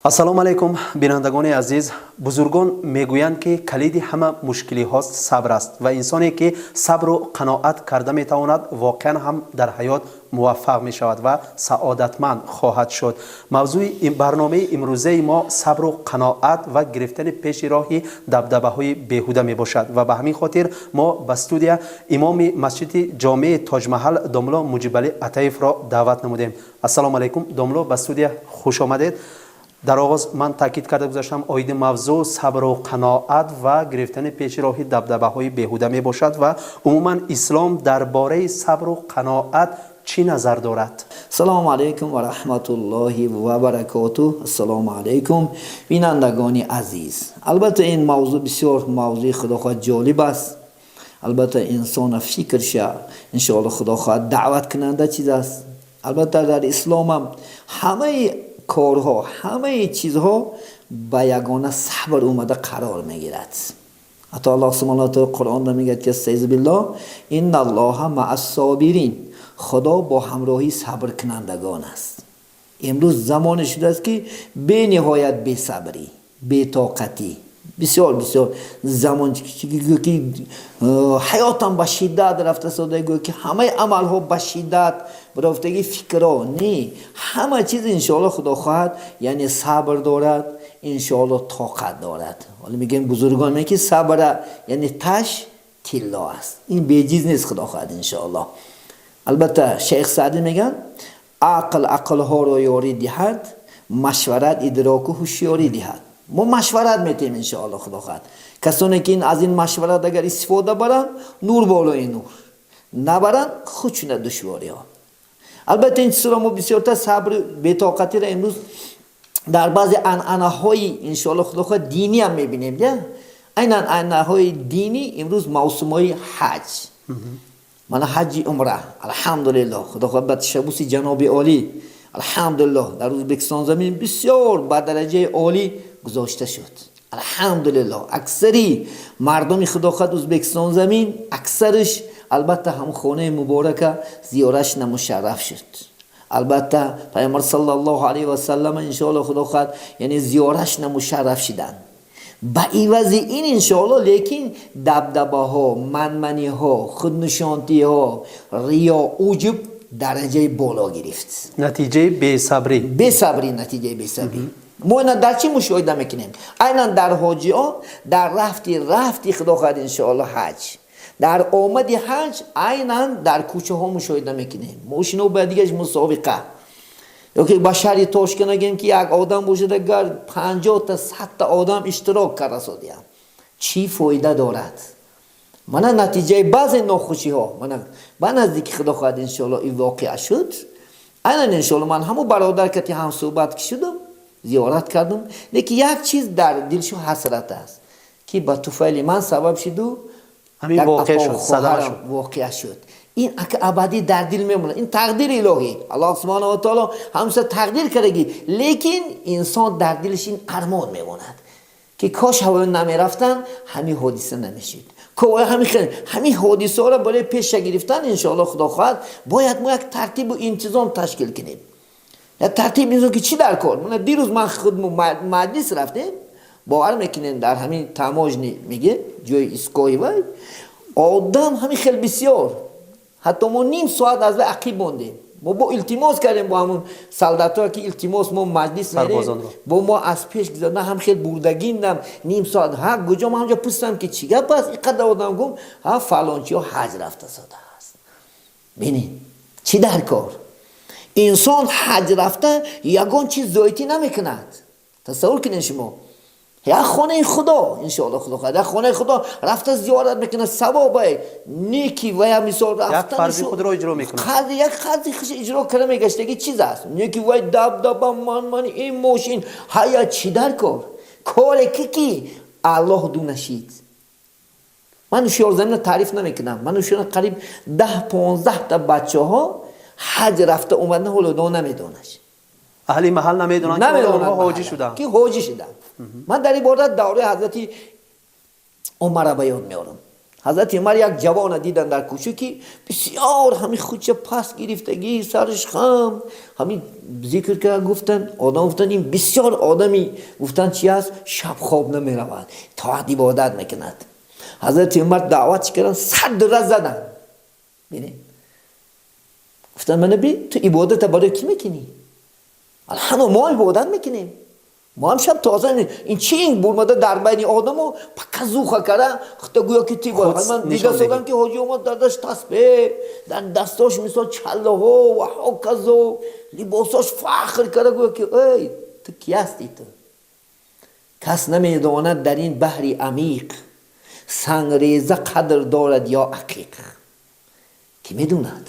Ассалому алайкум, бинандагони азиз. Бузургон мегӯянд, ки калиди ҳама мушкилиҳо сабр аст ва инсоне, ки сабру қаноат карда метавонад, воқеан ҳам дар ҳаёт муваффақ мешавад ва саодатманд хоҳад шуд. Мавзӯи барномаи имрӯзаи мо сабру қаноат ва гирифтани пеши роҳи дабдабаҳои беҳуда мебошад ва ба ҳамин хотир мо ба студия имоми масҷиди ҷомеи Тоҷмаҳал домулло Муҷибалӣ Атаевро даъват намудем. Ассалому алайкум, домулло, ба студия хуш омадед. Дар оғоз ман таъкид карда гузаштам, оиди мавзӯъ сабру қаноат ва гирифтани пеши роҳи дабдабаҳои беҳуда мебошад ва умуман ислом дар бораи сабру қаноат чӣ назар дорад? Салому алайкум ва раҳматуллоҳи ва баракоту. Ассалому алайкум, бинандагони азиз. Албатта, ин мавзӯъ бисёр мавзӯи, худо хоҳад, ҷолиб аст. Албатта, инсона фикрша, иншоалло, худо хоҳад, даъваткунанда чиз аст. Албатта, дар исломам ҳамаи корҳо, ҳамаи чизҳо ба ягона сабр омада қарор мегирад. Ҳатто Аллоҳ субҳана таала Қуръонда мегӯяд, ки أستعيذ بالله: إن الله مع الصابرين. Худо бо ҳамроҳии сабркунандагон аст. Имрӯз замоне шудааст, ки бениҳоят бесабрӣ, бетоқатӣ, бисёр бисёр замон ки ҳаётам ба шиддат рафта сода, гӯ ки ҳамаи амалҳо ба шиддат рафтаги, фикрҳо не, ҳама чиз, иншоалло, худо хоҳад, яъне сабр дорад, иншоалло, тоқат дорад. Ҳоло мегӯем, бузургон мегӯянд, ки сабра яъне таш тилло аст. Ин беҷиз нест, худо хоҳад, иншоалло. Албатта, Шейх Саъдӣ мегӯянд: ақл ақлҳоро ёрӣ диҳад, машварат идроку ҳушёрӣ диҳад. Мо машварат метиҳем, иншоалло, худо хоҳад. Касоне ки аз ин машварат агар истифода баранд, нур болои нур, набаранд, худшуна душвориҳо. Албатта, ин чизро мо бисёртар сабру бетоқатиро имрӯз дар баъзе анъанаҳои, иншоалло, худо хоҳад, динӣ ҳам мебинем. Айнан анъанаҳои динӣ, имрӯз мавсумҳои ҳаҷ, мана ҳаҷи умра, алҳамдулиллоҳ, худо хоҳад, ба ташаббуси ҷаноби олӣ, алҳамдулиллоҳ, дар Ӯзбекистон замин бисёр ба дараҷаи олӣ гузошта шуд. Алҳамдулиллоҳ, аксари мардуми, худо хоҳад, Ӯзбекистон замин аксариш, албатта, ҳам хонаи муборака зиёраш мушарраф шуд. Албатта, Пайғамбар саллаллоҳу алайҳи васаллам, иншоалло, худо хоҳад, яъне зиёраш мушарраф шиданд. Ба ивази ин, иншоалло, лекин дабдабаҳо, манманиҳо, худнушонтиҳо, риё, уҷуб дараҷаи боло гирифт. Натиҷаи бесабрӣ. Бесабрӣ, натиҷаи бесабрӣ. Мо ина дар чӣ мушоҳида мекунем? Айнан дар ҳоҷиён, дар рафти, худо хоҳад, иншоалло, ҳаҷ, дар омади ҳаҷ, айнан дар кӯчаҳо мушоҳида мекунем: мошино ба дигааш мусобиқа. Ёки ба шаҳри Тошкент агем, ки як одам бошад, агар 50-та, 100-та одам иштирок карда содиям, чӣ фоида дорад? Мана натиҷаи баъзе нохушиҳо. Мана ба наздики, худо хоҳад, иншоалло, ин воқеа шуд. Айнан, иншоалло, ман ҳамун бародар кати ҳамсӯҳбат ки шудам, зиёрат кардам, лекин як чиз дар дилшу ҳасрат аст, ки ба туфайли ман сабаб шуду. Ҳамин воқеа шуд, садама шуд. Воқеа шуд. Ин ака абадӣ дар дил мемонад. Ин тақдири илоҳӣ, Аллоҳ субҳана ва таоло ҳамса тақдир кардагӣ, лекин инсон дар дилаш ин армон мемонад, ки кош ҳавоё намерафтан, ҳамин ҳодиса намешуд. Ҳамин ҳодисаҳоро барои пеша гирифтан, иншоалло, худо хоҳад, бояд мо як тартибу интизом ташкил кунем, як тартиб интизом, ки чӣ дар кор. Дирӯз ман худ маҷлис рафтем, бовар мекунем, дар ҳамин таможня меге, ҷои истгоҳи вай одам ҳамин хел бисёр, ҳатто мо ним соат аз вай ақиб мондем. Мо бо илтимос кардем бо ҳамун солдатҳо, ки илтимос, мо маҷлис мерем, бо мо аз пеш гузарна. Ҳам хел бурдагиндам ним соат. Ҳа, куҷо? Ман ҳамҷо пурсидам, ки чӣ гап аст, ин қадар одам? Гум, ҳа, фалончиҳо ҳаҷ рафта сода аст. Бинед, чӣ дар кор? Инсон ҳаҷ рафта ягон чиз зоитӣ намекунад. Тасаввур кунед шумо, як хонаи Худо, иншоалло, худо хоҳад, як хонаи Худо рафта зиёрат мекунад, савобе неки ва я мисол. Як фарзи худро иҷро мекунад. Як фарзи хуш иҷро карда мегаштаги чиз аст, неки вай дабдаба, ман ин мошин ҳая, чӣ дар кор? Коре ки Аллоҳ дунашид. Ман ҳушёрзамина таъриф намекунам. Ман ҳушёр, қариб 10-15-та бачаҳо ҳаҷ рафта омадна, ҳоло до намедонаш. Аҳли маҳал намедонанд, ки онҳо ҳоҷӣ шуданд. Ки ҳоҷӣ шуданд. Ман дар ин бора давраи ҳазрати Умара ба ёд меорам. Ҳазрати Умар як ҷавона дидан дар кӯча, ки бисёр ҳамин худша паст гирифтагӣ, сараш хам, ҳамин зикр кард. Гуфтан одам, гуфтан, ин бисёр одами, гуфтан, чи аст, шаб хоб намеравад, тоат ибодат мекунад. Ҳазрати Умар даъватш кардан, 100 дира задан. Бинед, гуфтан, мана би, ту ибодата барои кӣ мекунӣ? Алҳамду, мо ибодат мекунем, мо ҳам шаб тоза. Ин чи, ин бурмада дар байни одамо показуха кара хута, гӯё ки ти. Ман дида содам, ки ҳоҷи омад, дар даст тасбеҳ, дар дастош мисол чаллаҳо ва ҳоказо, либосош, фахр кара, гӯё ки эй, ту ки ҳасти? Ту кас намедонад, дар ин баҳри амиқ сангреза қадр дорад ё ақиқ. Ки медонад,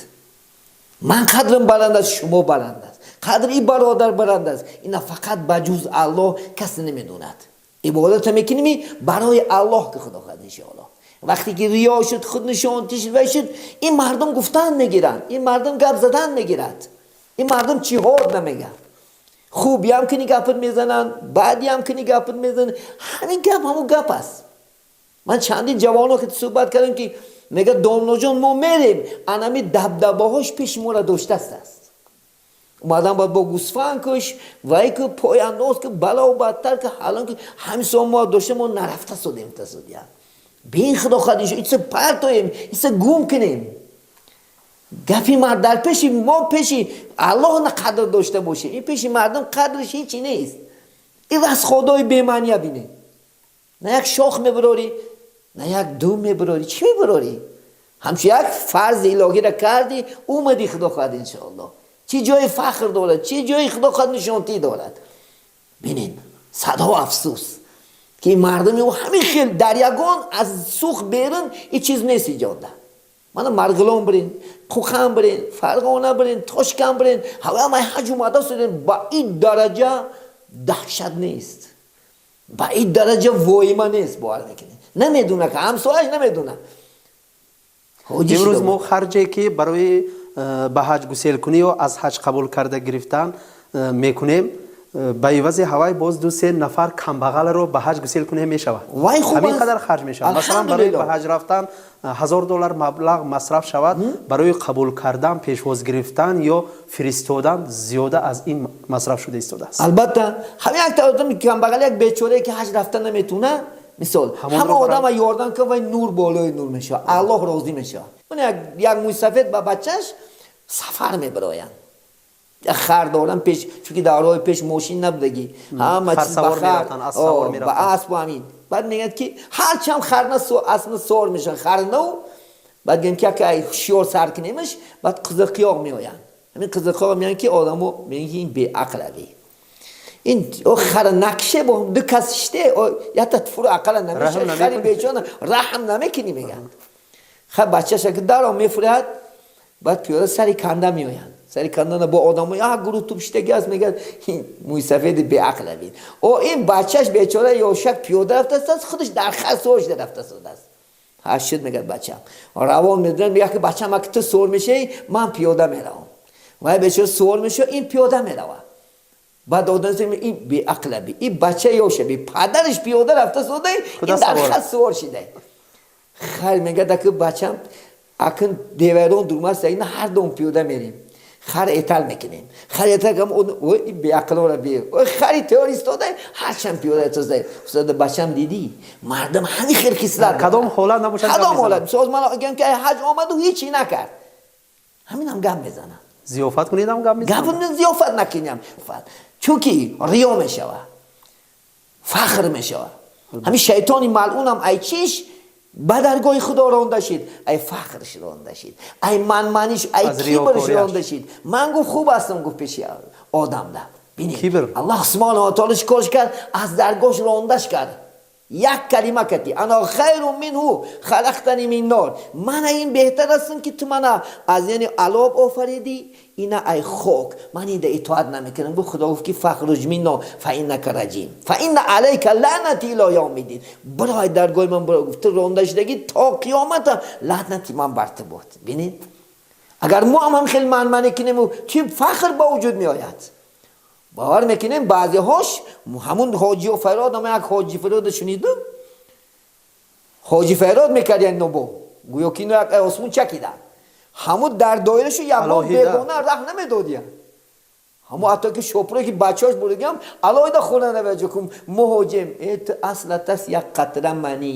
ман қадрам баланд аст, шумо баланд аст, қадри и бародар баланд аст, ина фақат ба ҷуз Аллоҳ касе намедонад. Ибодата мекуними барои Аллоҳ, ки худо хоҳад, иншоаллоҳ. Вақте ки риё шуд, худнишон шуд, вай шуд, ин мардум гуфтан мегиранд, ин мардум гап задан мегирад, ин мардум чиҳод намегӯяд. Хубиам кини, гапат мезананд, баъдиам кини, гапат мезананд. Ҳамин гап ҳамун гап аст. Ман чандин ҷавоно ки суҳбат кардам, ки мега, домноҷон, мо мерем, анами дабдабаҳош пеши моро доштааст аст. Омадан бояд бо гӯсфанд куш, вай ку, пояндоз ку, балову бадтар ки ҳалон ки ҳамин сол мо дошта, мо нарафта судем тасудия. Бин, худо хоҳад, иса партоем, иса гум кунем. Гапи мард дар пеши мо, пеши Аллоҳ на қадр дошта бошем, ин пеши мардум қадрш ҳечи нест. Ин расходои бемаъния бинед, на як шох мебарорӣ, на як дум мебарорӣ, чӣ мебарорӣ? Ҳамчун як фарзи илоҳиро кардӣ, омадӣ, худо хоҳад, иншоаллоҳ. Чӣ ҷои фахр дорад, чӣ ҷои, худо хоҳад, нишонтӣ дорад? Бинед, садҳо афсӯс, ки мардуми ӯ ҳамин хел дар ягон аз сух берун ин чиз нест иҷода. Мана Марғилон бирин, Қуқан бирин, Фарғона бирин, Тошкан бирин, ҳамаи ҳаҷ омада суден, ба ин дараҷа даҳшат нест, ба ин дараҷа воима нест. Бовар мекунед, намедуна, ки ҳамсояш намедуна. Имрӯз мо харҷе ки барои ба ҳаҷ гуселкунӣ ё аз ҳаҷ қабул карда гирифтан мекунем, ба ивази ҳавай боз ду се нафар камбағалро ба ҳаҷ гусел кунем, мешавад. Ҳамин қадар харҷ мешавад. Масалан, барои ба ҳаҷ рафтан 1000 доллар маблағ масраф шавад, барои қабул кардан, пешвоз гирифтан ё фиристодан зиёда аз ин масраф шуда истодааст. Албатта, ҳамин якта одами камбағал, як бечорае ки ҳаҷ рафта наметавонад, мисол, ҳама одама ёрдам кун, вай нур болои нур мешавад, Аллоҳ розӣ мешавад. Як мӯйсафед ба бачаш сафар мебароянд, хар дорам пеш, чунки давраҳои пеш мошин набудагӣ, ҳама чиз ба хар, ба асбу ҳамин. Баъд мегӯяд, ки ҳарчанд харна, аспна сор мешавад, харнау. Баъд мегӯям, ки яка ҳушёр сар кунемаш. Баъд Қизилқиёқ меоянд, ҳамин Қизилқиёқ меоянд, ки одамо мегӯянд, ки ин беақлави, ин хара накше, бо ду кас шиште, якта фуру ақала намеша, хари бечона раҳм намекунӣ, мегӯянд. Хар бачаша ки даро мефурад, баъд пиёда сари канда меоянд. Сари кандана бо одамо як гурӯҳ туп шидаги аст. Мегӯяд, мӯйсафеди беақлавид, о ин бачаш бечора ёшак пиёда рафтааст, худаш дар хар сор шуда рафтааст. Ҳашид, мегӯяд, бачам равон медонам, мегӯяд, ки бачам, аки ту сор мешавӣ, ман пиёда меравам. Вай бечора сор мешавад, ин пиёда меравад. Баъд одам, ин беақлаби, ин бача ёшаби, падараш пиёда рафта сода, ин дар хар сувор шида. Хар мегӯяд, аки бачам, акн девайрон дурмаст, ина ҳар дом пиёда мерем, хар этал мекунем, хар этал кам. Ой, беақлора бе, ой, хари тиёр истода, ҳарчанд пиёда истода. Устода, бачам, дидӣ, мардум ҳамин хел хислат. Кадом ҳолат набошад. Кадом ҳолат. Мисол, ман гӯям, ки ҳаҷ омаду ҳечи накард, ҳаминам гап мезанам. Зиёфат кунедам, гап мезанам. Гап зиёфат накуням, чунки риё мешава, фахр мешава. Ҳамин шайтони малъунам ай чиш ба даргоҳи Худо ронда шид? Ай фахрш ронда шид, ай манманиш, ай кибрш ронда шид. Ман, гуфт, хуб ҳастам, гуфт, пеши одамда. Бинед, Аллоҳ субҳонаҳу ва таоло чӣ корш кард? Аз даргоҳш рондаш кард як калима кати: أنا خير منه خلقتني من نار. Мана ин беҳтар ҳастам, ки ту мана аз, яъне, алоб офаридӣ, ина ай хок, ман инда итоат намекунам, гуфт. Худо гуфт, ки فاخرج منها فإنك رجيم فإن عليك لعنتي إلى يوم الدين. Барои даргоҳи ман биро, гуфт, ту ронда шудагӣ, то қиёмата лаънати ман бар ту буд. Бинед, агар мо ҳам хеле манманӣ кунему, чи фахр ба вуҷуд меояд? Бовар мекунем, баъзеҳош ҳамун ҳоҷио фарёд. Ама як ҳоҷи фарёда шунидум. Ҳоҷи файрод мекард, нобо гӯё ки ино як осмон чакида, ҳамун дар доирашу ягон бегона раҳ намедодия. Ҳамо ҳатто ки шопуре ки бачаҳош бурдагиам алоҳида хона наваҷо кун, муҳоҷим э ту аслатас як қатра манӣ,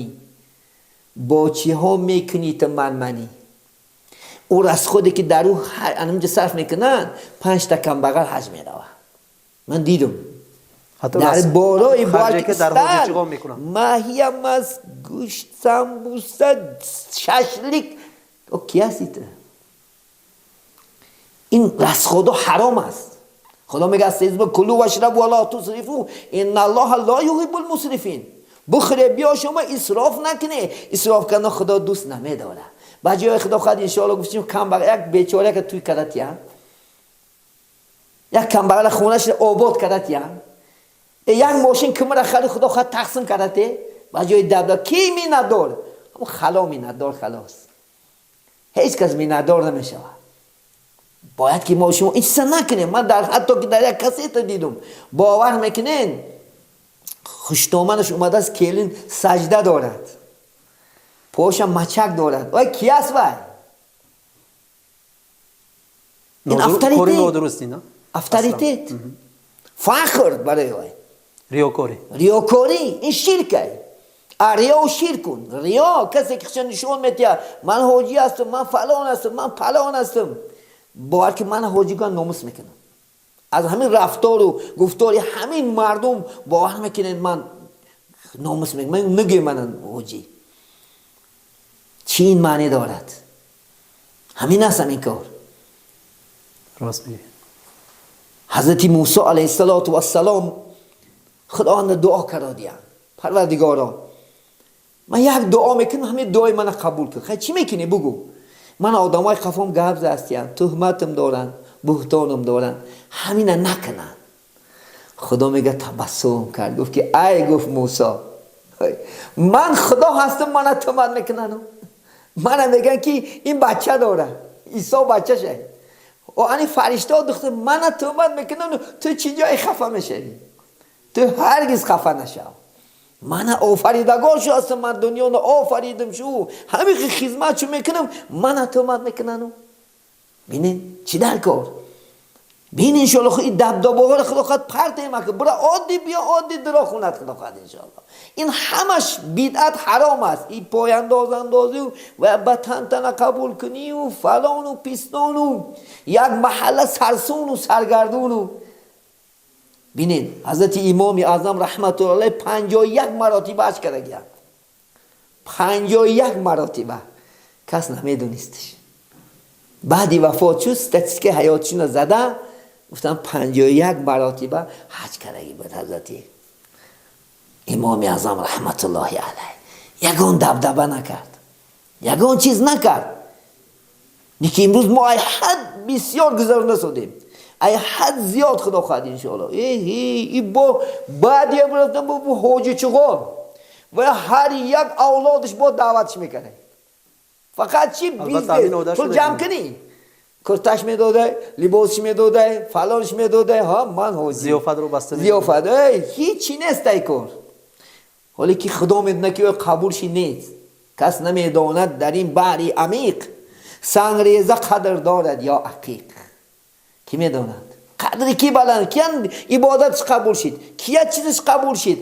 бо чиҳо мекунӣ ту манманӣ? Ӯ расходе ки дар ӯ анамҷа сарф мекунанд, панҷта камбағал ҳаҷ меравад. Ман дидум дар болои маҳиям аст, гӯшт, самбуса, шашлик. Ки ҳасти ту? Ин расходо ҳаром аст. Худо мега: كلوا واشربوا ولا تسرفوا إن الله لا يحب المسرفين. Бухӯре, биё, шумо исроф накне, исроф кардан Худо дӯст намедорад. Ба ҷои Худо хоҳад, иншоалло, гуфтем, камбағал як бечора ка туй кардатия, як камбағала хонаш обод кардатия, як мошин кимра хари, Худо хоҳад, тақсим кардате ба ҷои дабда. Ки миннатдор? Хало миннатдор, халос, ҳеҷ кас миннатдор намешавад. Бояд ки мо шумо ин чиза накунем. Ман дар ҳатто ки дар як кассета дидум, бовар мекунен, хуштоманаш омадааст, келин саҷда дорад, поша мачак дорад. Ой, ки аст вай? Ин авторитет, авторитет, фахр барои вай. Риёкорӣ. Риёкорӣ, ин ширкай. Риё ширкун. Риё касе ки нишон метиҳад: ман ҳоҷӣ ҳастам, ман фалон ҳастам, ман палон ҳастам. Бовар ки ман ҳоҷигон номус мекунам аз ҳамин рафтору гуфтори ҳамин мардум. Бовар мекунед, ман номус мекунам, ман нагӯй манан ҳоҷӣ. Чӣ ин маъне дорад? Ҳамин аст, ҳамин кор. Рост мегӯед. Ҳазрати Мусо алайҳиссалоту вассалом Худованда дуо кардодиям: «Парвардигоро, ман як дуо мекунам, ҳамин дуои мана қабул кун». Хай, чӣ мекунӣ, бугӯ. Ман одамои қафом гап застиянд, туҳматам доранд, буҳтонам доранд, ҳамина накунанд. Худо мега, табассум кард, гуфт ки: «Ай, — гуфт Мусо, — ман Худо ҳастам, мана туҳмат мекунану мана мегӯян ки ин бача дора, Исо бачаша, ани фариштао духтар, мана туҳмат мекунану ту чӣ ҷое хафа мешавӣ? Ту ҳаргиз хафа нашав. Мана офаридагор шу ҳастам, ман дунёно офаридам, шу ҳамин хизмат шу мекунам, мана туҳмат мекунану». Бинен, чӣ дар кор? Бин, иншоалло, и дабдабоҳоро Худо хоҳад партем, ака, бура оддӣ биё, оддӣ дуро хунад, Худо хоҳад, иншоалло. Ин ҳамаш бидъат, ҳаром аст. И пояндозандозию ва ба тантана қабул кунию фалону пистону як маҳалла сарсуну саргардуну. Бинед, ҳазрати Имоми Аъзам раҳматуллоҳ алайҳ 51 маротиба ҳаҷ кардагиям, 51 маротиба. Кас намедонистш. Баъди вафот шуд, статистикаи ҳаётшуна зада гуфтам, 51 маротиба ҳаҷ кардаги буд ҳазрати Имоми Аъзам раҳматуллоҳи алайҳ. Ягон дабдаба накард, ягон чиз накард. Ки имрӯз мо ай ҳад бисёр гузаронда содем, ай ҳад зиёд. Худо хоҳад, иншоалло, и бо баъд ҳоҷи чуғон ва ҳар як авлодаш бо даъватш мекард. Фақат чи? Бизнес, пул ҷамъ кунӣ, курташ медодай, либосш медодай, фалонш медодай. Ҳа, ман ҳоҷи. Зиёфатро баста. Зиёфат ҳичи нест ай кор. Ҳоле ки Худо медонад, ки қабул ши нест. Кас намедонад дар ин баҳри амиқ сангреза қадр дорад ё ақиқ. Кӣ медонад қадри ки баланд, киян ибодатш қабул шид, кия чизаш қабул шид?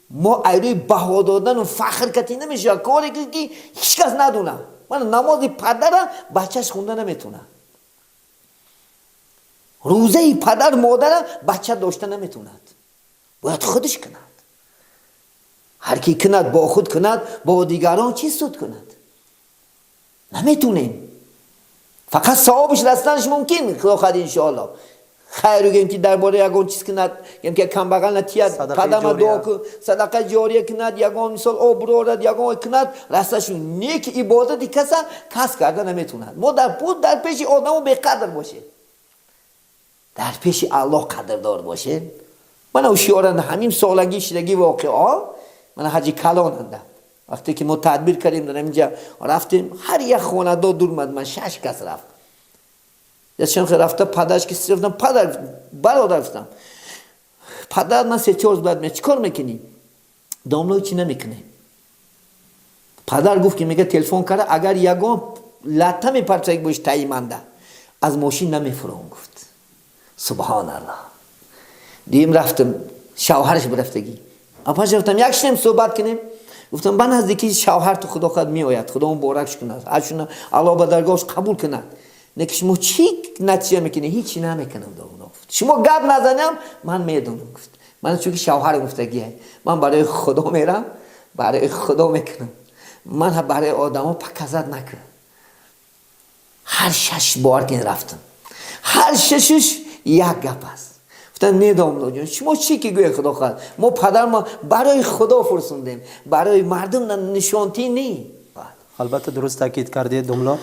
Мо айрӯи баҳо додану фахр катӣ намешавад. Коре ки ҳеҷ кас надонад. Ман намози падара бачаш хунда наметонад, рӯзаи падар модара бача дошта наметонад. Бояд худаш кунад. Ҳар ки кунад, бо худ кунад, бо дигарон чӣ суд кунад? Наметунем. Фақат савобиш расиданаш мумкин, Худо хоҳад, иншоалло. Хайру гем ки дар бораи ягон чиз кунад, гем ки камбағал натияд, қадама дуо кун, садақа ҷория кунад, ягон мисол оброрад, ягон кунад, расташу не ки ибодати каса кас карда наметунад. Мо дар пул, дар пеши одамо беқадр бошем, дар пеши Аллоҳ қадрдор бошем. Мана ҳушёранда ҳамин солагӣ шидагӣ воқеа. Мана ҳаҷи калонанда, вақте ки мо тадбир кардем, дар ҳаминҷа рафтем, ҳар як хонадор дур. Ман шаш кас рафт. Ячан рафта, падарш ки рафтам, падар, бародар, гуфтам, падар, ман се чор баъд чӣ кор мекунӣ? Домло чӣ намекунем. Падар гуфт, ки мега телефон карда, агар ягон латта мепарчаги бош таиманда, аз мошин намефуром, гуфт. Субҳоналлоҳ. Дим рафтам, шавҳараш бирафтагӣ. Апаш рафтам, як шинем, суҳбат кунем. Гуфтам, ба наздики шавҳар ту, худо хоҳад, меояд, худо муборакш кунад, ҳаҷшуна Аллоҳ ба даргоҳаш қабул кунад. Не ки шумо чӣ натиҷа мекунед? Ҳичи намекунам, гуфт. Шумо гап назанам, ман медонам, гуфт. Ман чунки шавҳар гуфтагия, ман барои худо мерам, барои худо мекунам, ман барои одамо показать накун. Ҳар шаш бор ки рафтам, ҳар шашуш як гап аст. Гуфтан, не, домлоҷон, шумо чӣ ки гӯе, худо хоҳад, мо падар мо барои худо фурсундем, барои мардум нишонтӣ не. Албатта, дуруст таъкид кардед, домло.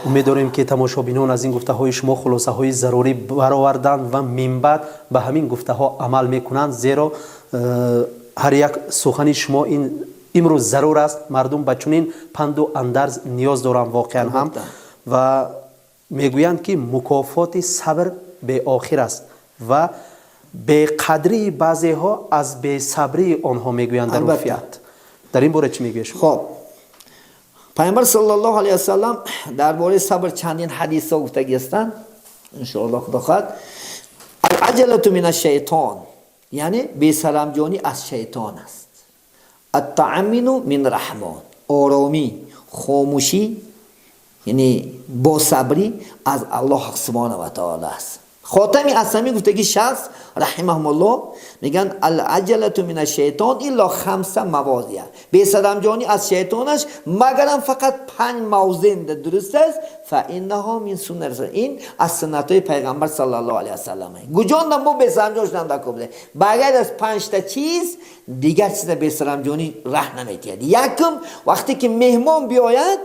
Умед дорем, ки тамошобинон аз ин гуфтаҳои шумо хулосаҳои зарурӣ бароварданд ва минбаъд ба ҳамин гуфтаҳо амал мекунанд, зеро ҳар як сухани шумо ин имрӯз зарур аст. Мардум ба чунин панду андарз ниёз доранд воқеан ҳам. Ва мегӯянд, ки мукофоти сабр беохир аст ва беқадрии баъзеҳо аз бесабрии онҳо, мегӯянд дар урфият. Дар ин бора чӣ мегӯяд шумо? Хоб, пайғамбар саллаллоҳу алайҳи васаллам дар бораи сабр чандин ҳадисҳо гуфтагӣ ҳастанд. Иншоаллоҳ, худо хоҳад, العجلة من الشيطان, яъне бесарамҷонӣ аз шайтон аст. التأني من الرحمن, оромӣ, хомӯшӣ, яъне босабрӣ аз Аллоҳ субҳана ва таола аст. Хотами Асами гуфтаги шахс, раҳимаҳумуллоҳ, мегӯянд: العجلة من الشيطان إلا خمس مواضع, бесарамҷонӣ аз шайтонаш, магарам фақат панҷ мавзеъ дуруст аст. فإنها من سنة, ин аз суннатҳои пайғамбар саллаллоҳу алайҳи васаллам. Гуҷонда мо бесарамҷон шудан дакобде, ба ғайр аз панҷта чиз дигар чиза бесарамҷонӣ раҳ наметиҳад. Якум, вақте ки меҳмон биёяд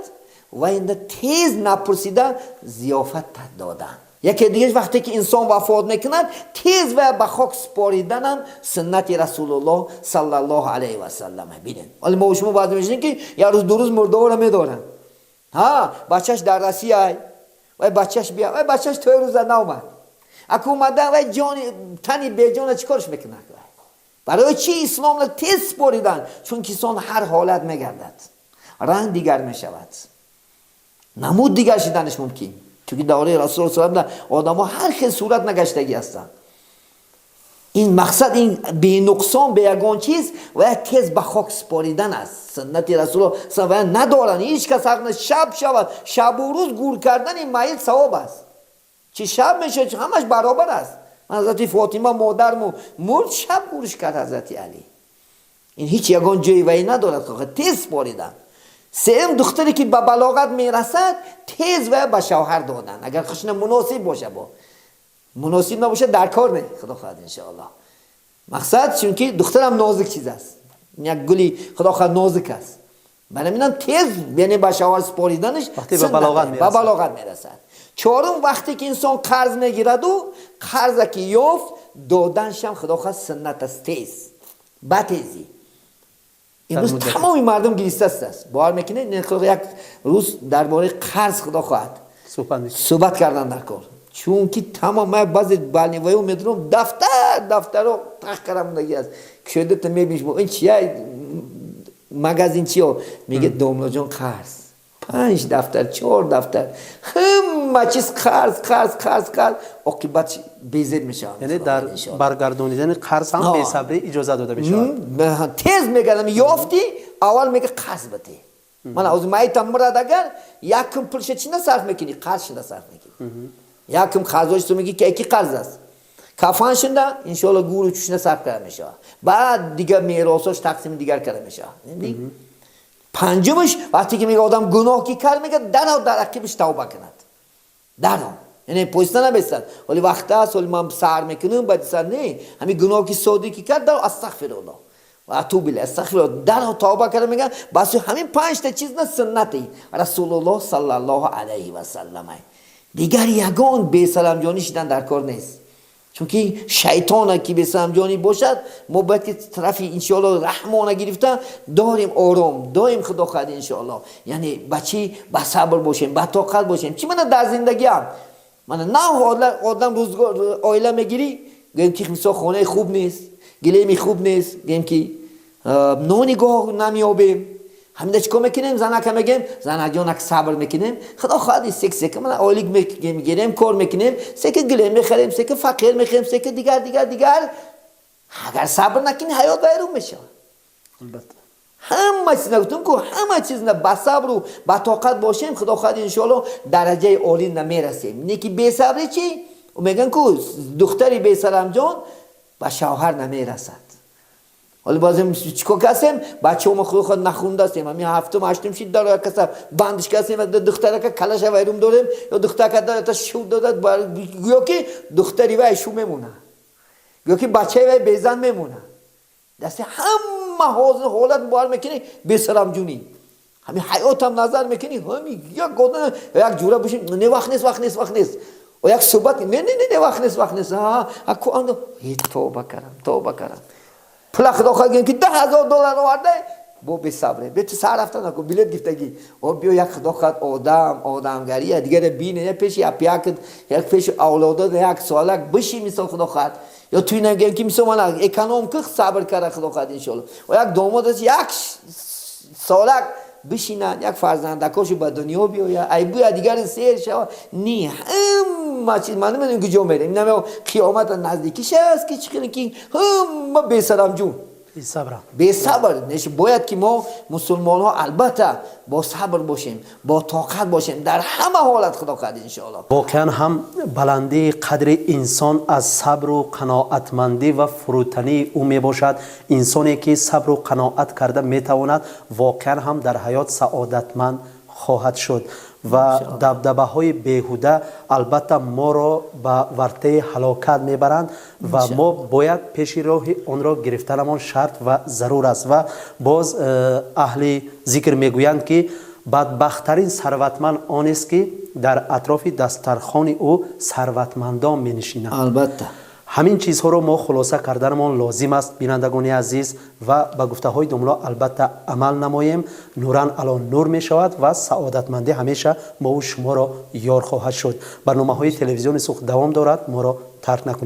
ва инда тез напурсида зиёфат додан. Яке дигаш, вақте ки инсон вафот мекунад, тез ва ба хок спориданам суннати Расулуллоҳ саллаллоҳу алайҳи васаллам. Бинед, ҳоле мо шумо баъзе мешунем, ки як рӯз, 2 рӯз мурдаҳоро медоранд. Ҳа, бачаш дар Россия, вай бачаш бия, вай бачаш тои рӯза наомад. Аку омада, вай ҷони тани беҷона чӣ корш мекунад? Барои чӣ исломро тез споридан? Чунки инсон ҳар ҳолат мегардад, ранг дигар мешавад, намуд дигар шиданаш мумкин, чунки давраи Расул салам одамо ҳар хел сурат нагаштагӣ ҳастанд. Ин мақсад, ин бенуқсон, беягон чиз ва тез ба хок споридан аст суннати Расул. Ва надоранд, ҳеҷ кас ҳақ на шаб шавад, шабу рӯз гур кардани майит савоб аст. Чи шаб мешавад, ҳамаш баробар аст. Ҳазрати Фотима модарму мурд, шаб гурш кард ҳазрати Алӣ. Ин ҳеҷ ягон ҷои вай надорад, тез споридан. Сеюм, духтаре ки ба балоғат мерасад, тез ва ба шавҳар додан, агар хушна муносиб боша. Бо муносиб набошад, дар кор не, худо хоҳад, иншоаллоҳ. Мақсад, чунки духтарам нозик чиз аст, як гули, худо хоҳад, нозик аст. Барои минам тез, яъне ба шавҳар спориданаш ба балоғат мерасад. Чорум, вақте ки инсон қарз мегираду қарза ки ёфт, доданшам, худо хоҳад, суннат аст, тез, ба тезӣ. Имрӯз тамоми мардум гиристааст, бовар мекунед? Як рӯз дар бораи қарз, худо хоҳад, суҳбат кардан дар кор, чунки тамом ма баъзе балниваё медонам, дафтар дафтаро тах карамондагӣ аст. Кушодата мебиниш, ин чия, магазинчиё меге: «Домлоҷон, қарз, панҷ дафтар, чор дафтар, ҳама чиз қарз, қарз, қарз, қарз». Оқибат безеб мешавад. Яъне дар баргардонидани қарз ҳам бесабрӣ иҷоза дода мешавад. Тез мегардам, ёфтӣ, аввал мега: «Қарз бите». Ман ҳозир майитам мурад, агар якум пулша чи насарф мекунӣ? Қарз шуда сарф мекунӣ. Якум қарзош ту меги, ки қарз аст, кафан шуда, иншоалло, гуру чушна сарф карда мешавад, баъд дигар меросош тақсими дигар карда мешавад. Панҷумаш, вақте ки мега одам гуноҳ ки кард, мега дарҳол дар ақибаш тавба кунад, дарҳол, яъне поиста набестад, ҳоли вақт аст, ҳоли ман сар мекунам, баъди сар не. Ҳамин гуноҳ ки содир ки кард, дарҳол أستغفر الله وأتوب إليه, أستغفر الله, дарҳол тавба карда. Мега, бас ҳамин панҷта чиз на суннати Расулуллоҳ саллаллоҳу алайҳи васаллам. Дигар ягон бесаламҷонӣ шидан дар кор нест, чунки шайтона ки бесаламҷонӣ бошад, мо бояд ки тарафи, иншоалло, раҳмона гирифта дорем, ором доим, худо хоҳад, иншоалло. Яъне ба чӣ, ба сабр бошем, ба тоқат бошем. Чӣ мана дар зиндагиам, мана нав одам рӯзгор оила мегирӣ, гӯем ки мисол хонаи хуб нест, гилеми хуб нест, гӯем ки нони гоҳ намеёбем. Ҳамина чӣ кор мекунем? Занака мегем: «Занаҷон, ак сабр мекунем, худо хоҳад, сек сека мана ойлик мегирем, кор мекунем, сека гилем мехарем, сека фақир мехарем, сека дигар, дигар, дигар». Агар сабр накунӣ, ҳаёт вайрон мешавад. Албатта. Ҳама чиз, нагуфтам ку, ҳама чиз ба сабру ба тоқат бошем, худо хоҳад, иншоалло, дараҷаи олӣ намерасем. Не ки бесабрӣ чӣ мегӯян ку: духтари бесарамҷон ба шавҳар намерасад. Ҳоли бозем чикор касем? Бачаҳомо, худо хоҳад, нахундастем, ҳамин ҳафтум, ҳаштум шид, дар як каса бандиш касем, духтарака калаша вайрум дорем ё духтарака шу додад, гӯё ки духтари вай шу мемонад, гӯё ки бачаи вай безан мемонад. Дасти ҳама ҳозир ҳолат бовар мекунӣ, бесарамҷунӣ, ҳамин ҳаётам назар мекунӣ, ҳами як одам, як ҷура боши, не, вақт нест, вақт нест, вақт нест, як суҳбат, не, не, не, вақт нест, вақт нест. Тоба кардам, тоба кардам. Пула, худо хоҳад, гӯем ки 10 000 доллар оварда, бо бесабре бе ту сар рафта наку, билет гифтагӣ, о биё, як, худо хоҳад, одам одамгария дигаре бине, як пеши апякт, як пеши авлодот, як соалак биши, мисол, худо хоҳад, ё туи нагӯем ки, мисол, мана эконом ки сабр карда, худо хоҳад, иншоалло, як домод аст, як солак бишинанд, як фарзандакошу ба дунё биёяд, айбӯя дигари сер шава. Не, ҳама чиз ман намедонам куҷо мерем, наме қиёмата наздикиш аст, ки чӣ хеле ки ҳама бесарамҷун, бесабр. Бояд ки мо мусулмонҳо албатта бо сабр бошем, бо тоқат бошем дар ҳама ҳолат, худо хоҳад, иншоалло. Воқеан ҳам баландии қадри инсон аз сабру қаноатмандӣ ва фурӯтании ӯ мебошад. Инсоне ки сабру қаноат карда метавонад, воқеан ҳам дар ҳаёт саодатманд хоҳад шуд ва дабдабаҳои беҳуда албатта моро ба вартаи ҳалокат мебаранд ва мо бояд пеши роҳи онро гирифтанамон шарт ва зарур аст. Ва боз аҳли зикр мегӯянд, ки бадбахттарин сарватманд онест, ки дар атрофи дастархони ӯ сарватмандон менишинанд. Албатта. Ҳамин чизҳоро мо хулоса карданамон лозим аст, бинандагони азиз, ва ба гуфтаҳои домло албатта амал намоем. Нуран ало нур мешавад ва саодатмандӣ ҳамеша мову шуморо ёр хоҳад шуд. Барномаҳои телевизиони Суғд давом дорад, моро тарк накунед.